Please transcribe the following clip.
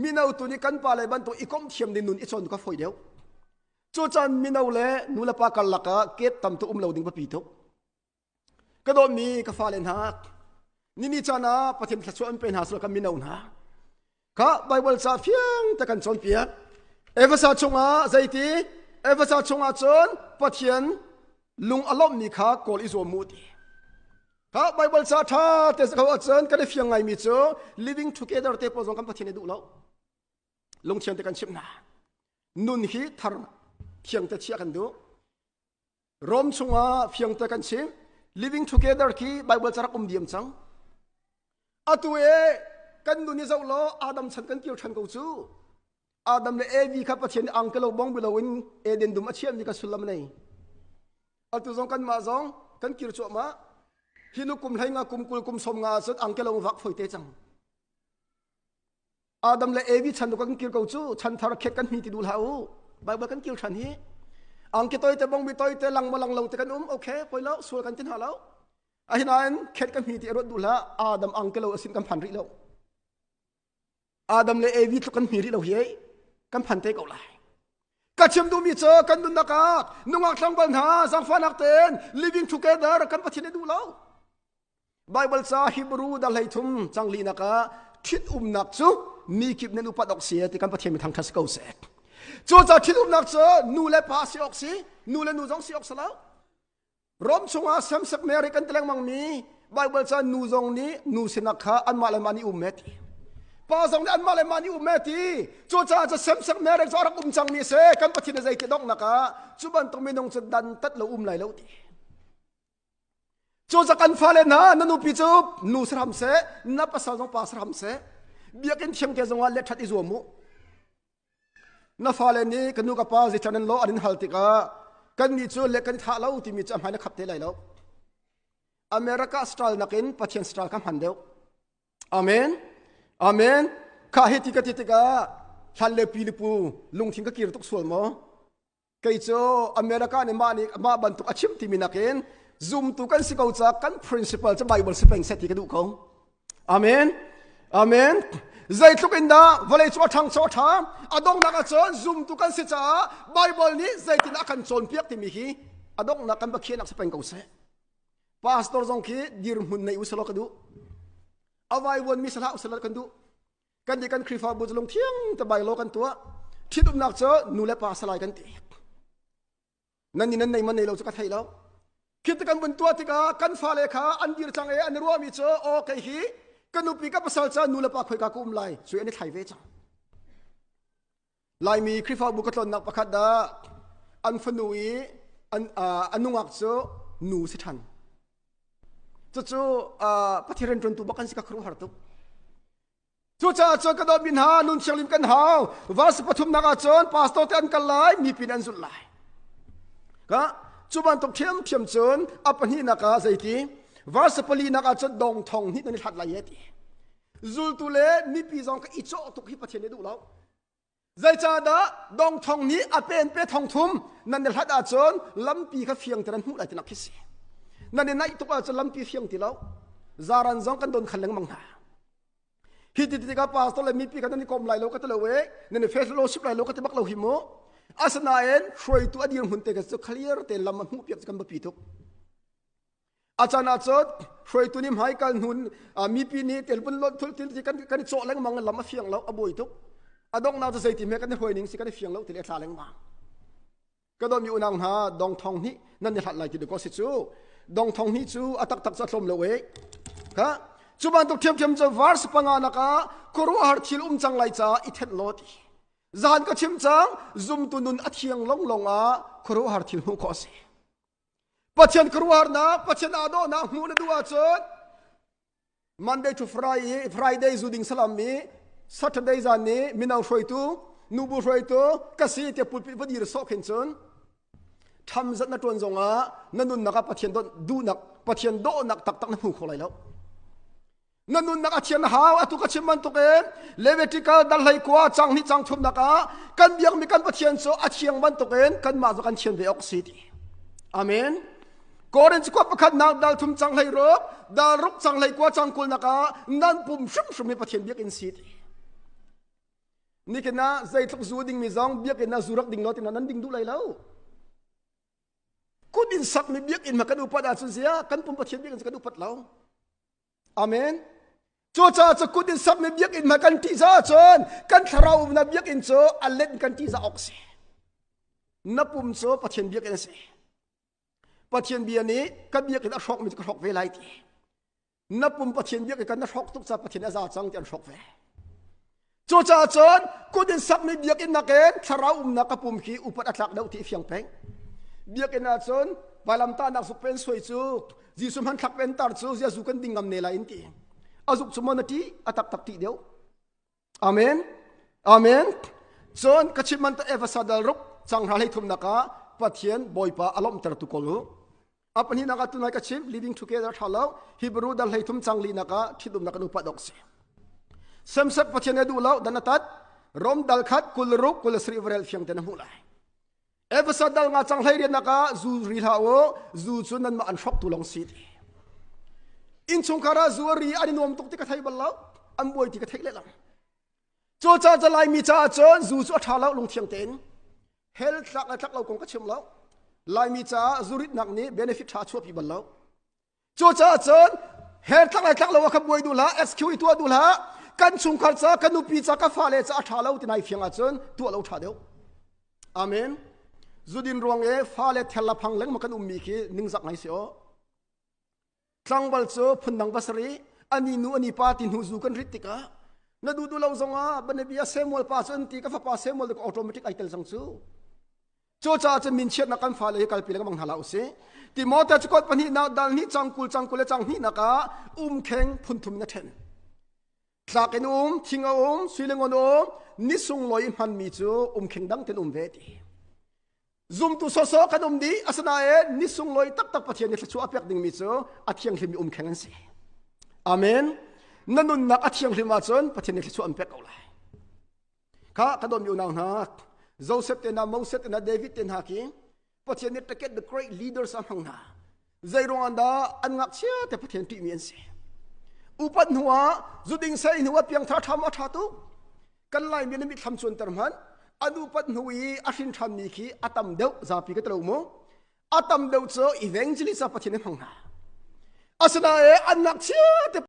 Mino tu nih kan pa le bantuk i komh thiam ding nun i cawn ka fawi deuh. Cucan mino le nu le pa karlak ah ket tam tu um lo ding biapi tuk. Ka dawtmi ka fale hna, nini caan ah Pathian thluachuah an pe hna sal kan mino hna. Kha Bible ca fiang te kan cawnpiak. Efesa chungah zeiti? Efesa chungah cun Pathian lung a lawmhmi kha kawl i zuam mu ti. Kha Bible ca ṭha te ko ahcun kan i fiang ngaimi cu living together te pawl zong kan Pathian i duh lo. Lungthiang te kan chimh hna. Nun hi thar thiang te chiah kan duh. Rom chungah fiang te kan chim. Living together khi Bible ca rak um diam cang. Atu e kan nun i zoh law Adam chan kan kir ṭhan ko cu. Adam le Evi kha Pathian nih angkelo bong bilo in Eden dum a chiahmi kha sullam nei. Atu zong kanmah zong kan kir cuahmah. Hi nu kum hlei nga kum kul kum som nga cun angkelo vak foi te cang. Adam le Evi chan kan kir ko cu chan thar khet kan hmi ti duh hlah u Bible kan kir than hi angki toi te bong mi toi te lang ma lang lo te kan um okay poi lo sual kan tin ha lo ahinain khet kan hmi ti ruat duh hlah Adam angki lo asin kan phan rih lo Adam le Evi tluk kan hmi rih lo hi kan phan te ko lai ka chim duhmi cu kan nunnak ah nungak tlangval hna zangfahnak tein living together kan Pathian i duh lo Baibal ca Hebrew dal 13 cang linak ah ṭhitumnak cu mi kip nan upat awk si ti kan Pathian mi thangṭhat si ko seh. Cu ca ṭhitumnak cu nu le pa si awk si, nu le nu zong si awk si lo. Rom chungah same-sex marriage kan ti lengmang mi Baibal ca nu zong nih nu sinak kha anmah le mah nih um me ti. Pa zong nih anmah le mah nih um me ti. Cucaah cu same-sex marriage cu a rak um cangmi si. Kan Pathian nih zei ti donghnak ah cu bantuk minung cu dan tat lo um lai lo ti. Cucaah kan fale hna na nupi cu nu si hram seh, na pasal zong pa si hram seh, biakinn thiang te zongah let ṭhat i zuam u. Na fale nih ka nu ka pa zeican an lawh an in hal tikah kannih cu le kan i thah lo timi cu a hmai na khap te lai lo. America style nakin Pathian style kha hman deuh. Amen. Amen. Kha hi ti ka ti tikah hlan le pi le pu lungthin ka kir tuk sual maw? Kei cu America nih mah nih mah bantuk a chim timi nakin zumtu kan si ko caah kan principle cu Bible si peng seh ti ka duh ko. Amen. Amen. Zeitluk in dah vawlei cu a ṭhangcho a ṭha a donghnak ahcun zumtu kan si caah Bible nih zeitin a kan cawnpiak timi hi a donghnak kan Pathian si peng ko seh. Pastor zong khi dirhmun nei usalaw ka duh. A vaivuan mi sahlah usalaw kan duh. Kan nih kan Khrihfabu cu lungthiang te bai law kan tuah. Ṭhitumnak cu nu le pa salai kan ti. Nan nih nan nei man nei lo cu ka thei lo. Khi ti kan vun tuah tikah kan fale kha an dir cang i an i ruahmi cu aw kei hi ka nupi ka pasal ca nu le pa khoika ka um lai cu an i thlai ve cang. Laimi Khrihfabu ka tlonnak pakhat dah an fanu i an a nungak cu nu si ṭhan. Cucu Pathian rianṭuantu bak an si ka khuaruahhar tuk. Cucaah cun ka dawtmi hna nun thianghlim kan hau. Verse pathumnak ah cun pastor te an kal lai, mipi an zulh lai. Ka cu bantuk ṭhiamṭhiam cun a pahnihnak ah zeiti verse palinak ah cun dong thong hnih nan i hlat lai e ti. Zultu le mipi zong ka i cawh tuk hi Pathian nih duh lo. Zeicahdah dong thong nih a pen pe thong thum nan i hlat ahcun lampi kha fiang te nan hmuh lai tinak khi si. Nan i naih tuk ahcun lampi fiang ti lo. Zaran zong kan don khan lengmang hna. Hi ti tikah pastor le mipi kha nan i kom lai lo ka ti lo e, nan i fellowship lai lo ka ti bak lo hi mu. Asinain hruaitu a dirhmun te cu clear te lam a hmuh piak cu kan biapi tuk. A caan ah cun hruaitu nih hmaikal hnun mipi nih telpun lawnh thul til ti kan kan i cawh lengmang lam a fiang lo a buai tuk. A donghnak cu zeiti hme kan i hruai ning si kan i fiang lo ti le a tla lengmang. Ka dawtmi unau hna dong thong hnih nan i hlat lai ti ko si cu dong thong hnih cu a taktak cu a tlawm lo e kha cu bantuk ṭhiamṭhiam cu verse panga nak ah khuaruahhar thil um cang lai caah i thenh law ti zan ka chim cang zumtu nun a thiang longlong ah khuaruahhar thil hmuh khawh a si Pathian khuaruahharnak Pathian aa dawhnak hmuh na duh ahcun Monday to Friday, Friday zu ding salam mi Saturday zan ni mino hruaitu nubu hruaitu ka si te pulpit va dir sawh khin cun tham zat na tuan zongah na nunnak ah Pathian duhnak Pathian dawhnak taktak na hmu kho lai lo na nunnak a thian hau atu ka chim bantukin Levitical dal hlei kua cang hnih cang thumnak ah kan biakmi kan Pathian cu a thiang bantukin kanmah cu kan thian ve awk si ti amen Korinth khua pakhatnak dal thum cang hlei ruk dal ruk cang hlei kua cang kulnak ah nan pum hrimhrim hi Pathian biakinn si ti. Nikin ah zeitluk zu dingmi zong biakinn ah zu rak ding law tina nan ding duh lai lo. Kut in sakmi biakinn ma kan upat ahcun zia kan pum Pathian biakinn kan upat lo. Amen. Cucaah cu kut in sakmi biakinn ma kan ṭihzah ahcun kan thlarau umnak biakinn cu a let kan ṭihzah awk si. Na pum cu Pathian biakinn a si. Pathian bia nih ka biakinn a hrawkmi cu ka hrawk ve lai ti. Na pum Pathian biakinn kan na hrawk tuk ca Pathian a za cang ti an hrawk ve. Cucaah cun kut in sakmi biakinn nakin thlarau umnak ka pum khi upat a tlak deuh ti fiang peng. Biakinn ah cun vailamtahnak zuk pen suai cu Jesuh hmanthlak pen tar cu zia zu kan ding ngam ne lai in ti. A zuk cu maw na ṭih a taktak ṭih deuh. Amen. Amen. Cun ka chim man ta Efesa dal ruk cang hra hlei thumnak ah Pathian Bawipa a lawmhtertu kawl u. A pahnihnak ah tunai ka chim living together tha lo Hebrew dal hlei thum cang linak ah ṭhitumnak kan upat awk si. Semsep Pathian a duh lo dan a tat Rom dal khat 26 27 varel fiang te na hmuh lai. Efesa dal nga cang hlei riannak ah zu ri hlah u zu cu nanmah an hrok tu lawng si ti. Innchungkhar ah zu a ri an i nuam tuk ti ka thei bal lo an buai ti ka theih lehlam. Cucaah ca Laimi caah cun zu cu a ṭha lo lungthiang tein hell tlak le tlak lo kong ka chim lo. Laimi caah zuritnak nih benefit ṭha a chuahpi bal lo. Cucaah cun hell tlak le tlak lo ah kha buai duh hlah, SQ i tuah duh hlah. Kan chungkhar ca, kan nupi ca, ka fale ca a ṭha lo ti nai fiang ahcun tuah lo ṭha deuh. Amen. Zudin ruang i fale thel la phang lengmang kan ummi khi ningzak ngai si aw. Tlangval cu phundang va sari ani nu ani pa ti hnu zu kan rit tikah na duh duh lo zongah banabia Samuel pa cu an ti ka fapa Samuel ka automatic ai tel cang cu. Cucaah cun minchiatnak kan fale hi kalpi lengmang hna hlah usih. Timote cu kot pahnih nak dal hnih cang kul cang kul le cang hnih nak ah umkheng phunthum in a ṭhen. Tlak in um, thing a um, sui le ngon a um, ni sunglawi i hmanmi cu umkheng dang ten um ve ti. Zumtu sawsawh kan um dih asinain ni sunglawi taktak Pathian nih thluachuah a pek dingmi cu a thianghlimi umkheng an si. Amen. Na nunnak a thianghlim ahcun Pathian nih thluachuah an pek ko lai. Kha ka dawtmi unau hna, Joseph te hna, Moses te hna, David te hna khi Pathian nih to get the great leaders a hmang hna. Zei ruangah dah an ngakchia te Pathian ṭihmi an si. Upat hnu ah zuding sei hnu ah piangthar ṭha maw ṭha tuk. Kan Laimi na mitthlam cuanter hmanh. An upat hnu i a hrin ṭhanmi khi a tam deuh zapi ka ti lo mu. A tam deuh cu evangelist ah Pathian nih hmang hna. Asinain an ngakchia te.